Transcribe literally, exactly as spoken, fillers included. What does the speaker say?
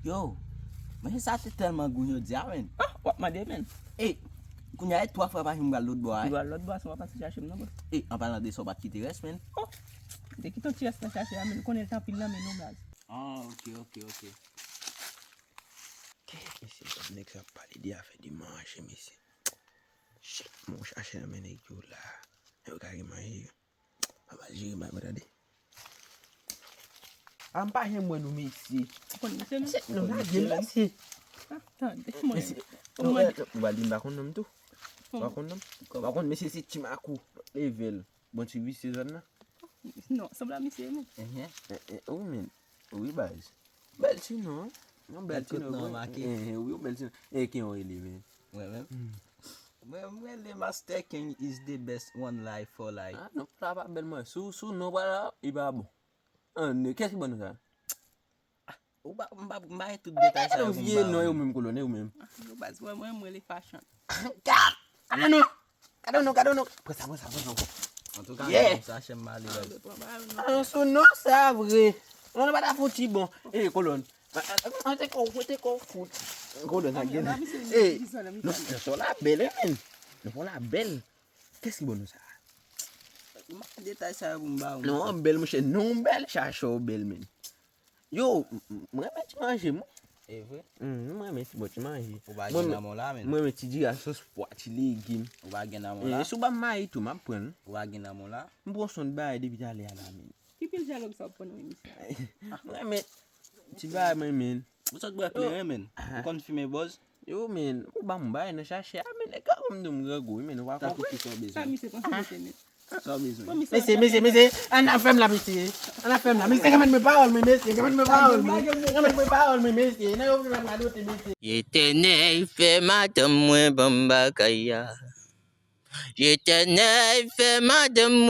Yo, men sa te tèlman gou jodi a, men. Ah, w ap mande, men. E, kounye a, e twa fwa pa janm pral lòt bò a, e. Pral lòt bò a, san w pa pase chache m, non, bro. E, an palan de sa, w pa t kite rès, men. Oh, de kite yon ti rès nan chache a, men. Konnen l t anpil nan men nou, blaz. Ah, ok, ok, ok. Mesye, nèg sa ap pale de afè de manje, mesye. Shit, mwen chache nan men nèg yo la. Yo ka gen manje. Papa jere bay mwen tande. A m pa janm wè nou mesye. Ou konn mesye, non? Mesye, non, lage m mesye. Ah, tande, mwen. Mesye, non, non, ou pa di m pa konn nonm tou. Ou pa konn nonm? Ou pa konn mesye se Timakou. Level. Bon ti visye zòn nan. Non, sanble a misye, men. Eh, eh, wi, men. Wi, baz. Bèl ti non. Non, bèl ti non, wi. Eh, eh, wi, yon bèl ti non. Eh, ki yon rele, men. Mwen menm? Mwen, mwen rele Master King is the best one life for life. Ah, non, sa pa bèl, mwen. Sou, sou non pa la, li pa bon. An, kès ki ban nou sa? Ou pa, m pa, m pa gen tout detay sa yo pou m ba ou. Vye non yo menm, kolonè, ou menm. Ah, yo baz, mwen, mwen, mwen, le fashion. Gad! Gade non! Gade non, gade non! Pran sa, pran sa, pran sa. Antouka, yeah! Sa chèm male, baz. Ah, sou non, sa vre. Non, nou pa ta fouti bon. Eh, kolòn. Mete kò, mete kò, fout. Kolòn, sa gen. Eh, non, non, sa la bèl, eh, men. Non, sa la bèl. Kès ki ban nou sa? M pa gen detay sa yo pou m ba ou. Non, bèl, monchè. Non, bèl, chache w bèl, men. Yo, m, m, mwen renmen ti manje, mwen. E vre? Mm, mwen renmen ti bon ti manje. Ou pa gen nan men w la, men. Mwen renmen ti diri a sos pwa, ti legim. Ou pa gen nan men w la? Eh, si w ban m mayi tou, m ap pran l. Ou pa gen nan men w la? M pran swen bagay depi talè a la, men. Ki pil dyalòg sa w ap pran nan emisyon an? Mwen renmen ti bagay, mwen, men. Ou sot bwè kleren, men. Ou konn fimen bòz? Yo, men, ou ban m bagay nan chache a, men, nèg la konn m di m grangou, wi, men, ou pa konprann. Sa misye panse, mesye, men. Sa w bezwen? Mesye, mesye, mesye, ann ap fè m la, mesye. Ann ap fè m la. Mesye, remèt mwen pawòl mwen, mesye. Remèt mwen pawòl mwen. Remèt mwen pawòl mwen, mesye. Nan yo vle fè m radote, mesye. Letènèl fè madanm mwen ban m bagay a. Letènèl fè madanm